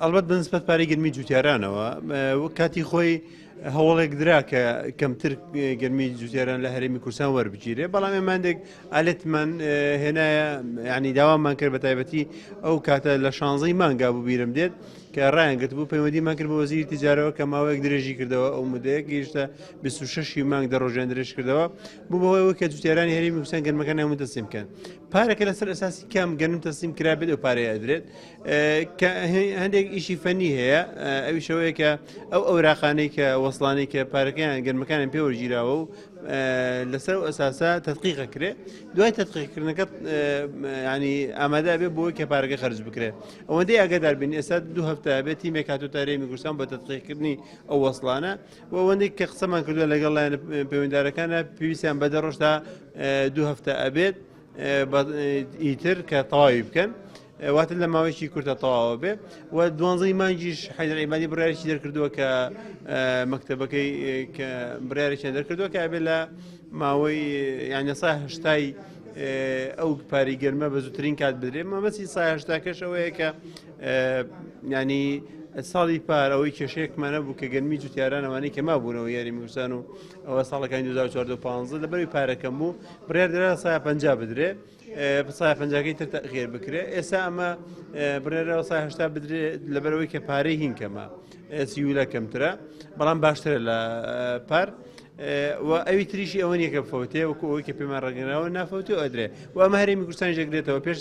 ئەڵبەت بە نسبەت پارەی گەرمی جوتیارانەوە وەک کاتی خۆی هەوڵێک درا کە کەمتر گەرمی جوتیاران لە هەرێمی کوردستان وەربگیرێ، بەڵام ئێمە هەندێک ئالەتمان هێنایە، ینی داوامان کرد بە تایبەتی ئەو کاتە لە شانزەی مانگا بوو بیرم دێت کە ڕایان گرت بوو، پەیوەندیمان کرد بە وەزیری تجارەوە کە ماوەیەک درێژی کردەوە، ئەو مدەیە گەیشتە 26 مانگ، دە ڕۆژیان درێژ کردەوە، بوو بەهۆی کە جوتیارانی هەرێمی کوردستان گەنمەکان هەموو تەسلیم بکەن. پارەکە لەسەر ئەساسی کام گەنم تەسلیم کرابێت ئەو پارەیە ئەدرێت. کە هەندێک ئیشی فەنی هەیە، ئەویشەوەیە کە ئەو ئەوراقانەی کە وەسڵانەی کە پارەکەیان گەنمەکانیان پێوەرگیراوە و لەسەر ئەو ئەساسە تەدقیقە کرێ، دوای تەدقیقکردنەکە ینی ئامادە بێ بۆی کە پارەکە خەرج بکرێ. ئەوەندەی ئاگادار بین ئێستا دوو هەفتە بێت تیمێک هاتووتە هەرێمی کوردستان بۆ تەدقیقکردنی ئەو وەسڵانە و ئەوەندەی کە قسەمان کردووە لەگەڵ لایەنە پەیوەندیدارەکانە پێویستیان بە دە ڕۆژ تا دوو هەفتە ئەبێت ئیتر کە تەواوی بکەن. واتە لە ماوەیەکی کورتە تەواوە بێ و دوانزەی مانگیش حەیدەر عیبادی بڕیارێکی دەرکردووە کە مەکتەبەکەی کە بڕیارێکیان دەرکردووە کە ئەبێ لە ماوەی یانە سا هەشتای ئەو پاری گەرمە بە زووترین کات بدرێ. مەبەستی سا هەشتاکەش ئەوەیە کە ینی ساڵی پار ئەوەی کێشەیەکمانە بوو کە گەرمی جوتیاران ئەوانەی کە مابوونەوە یاری کوردستان و ئەوە ساڵەکانی 2014 و 15 لەبەروی پارەکەم بوو بڕیار درا سا 50 بدرێ، سای پەنجاکەی تر تەخێر بکرێ. ئێستا ئەمە بڕێرەوە سای هەشتا بدرێت لەبەرەوەی کە پارەی هین کەمە، سیولە کەمترە، بەڵام باشترە لە پار. و ئەوی تریشی ئەوە نییە کە بفەوتێ، وەکو ئەوەی کە پێمان ڕێگەنراوە نافەوتێ و ئەدرێ. و ئەمە هەرێمی کوردستانیش دەگرێتەوە. پێش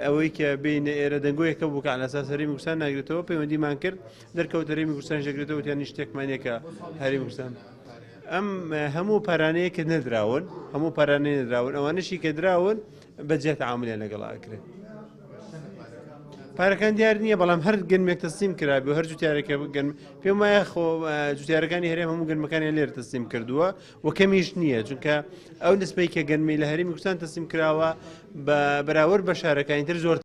ئەوەی کە بینە ئێرە دەنگۆیەکە بوو کە على ئەساس هەرێمی کوردستان ناگرێتەوە، پەیوەندیمان کرد دەرکەوت هەرێمی کوردستانیش دەگرێتەوە، وتیان هیچ شتێکمان نییە کە هەرێمی کوردستان ئەم هەموو پارانەیە کە نەدراون، هەموو پارانەی نەدراون، ئەوانەشی کە دراون بە جێت عاملیان لەگەڵ ئەکرێت. پارەکان دیار نییە، بەڵام هەر گەنمێک تەسلیم کرابێ و هەر جوتیارێکە گەنم پێم وایە خۆ جوتیارەکانی هەرێم هەموو گەنمەکانیان لێرە تەسلیم کردووە و کەمیش نییە، چونکە ئەو نسبەی کە گەنمی لە هەرێمی کوردستان تەسلیم کراوە بە بەراورد بە شارەکانی تر زۆر.